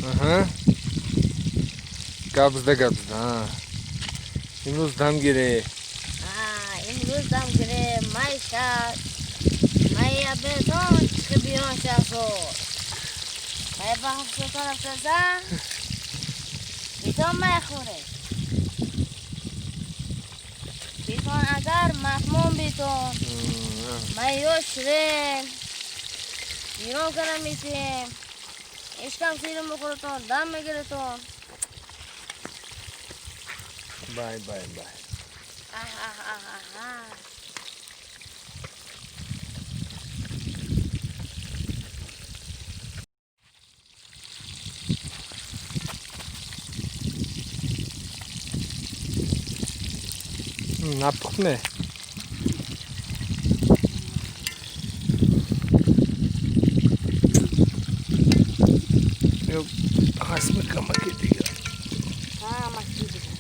Аҳа. Гап зада, гап зада. Имрӯз дам гире. Имрӯз дам гире, май шаш. Май бетон чиқи биён шахзод. Май ба ҳафтотон рафтаса. Бетон май хӯре. Бетон агар маҳмон бетон. Май ёшрен. Бирон кара метем. Ишкам сирим бихӯратон, дам мегиретон. Бай, бай, бай. Аҳ. Напухт не? Ё ҳасмика маки дигар. Ҳа, маки дигар.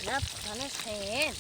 Напухтанаш хел.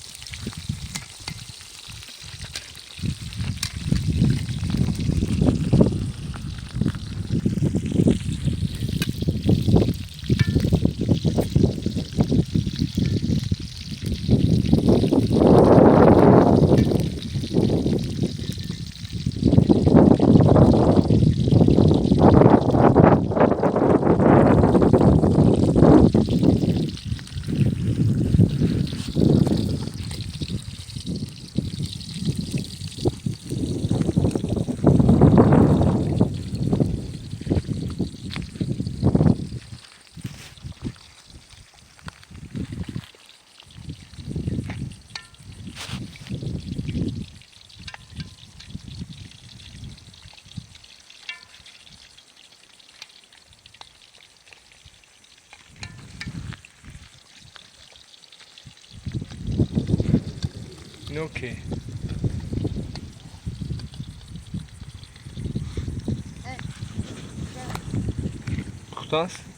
Окей. Пухтааст?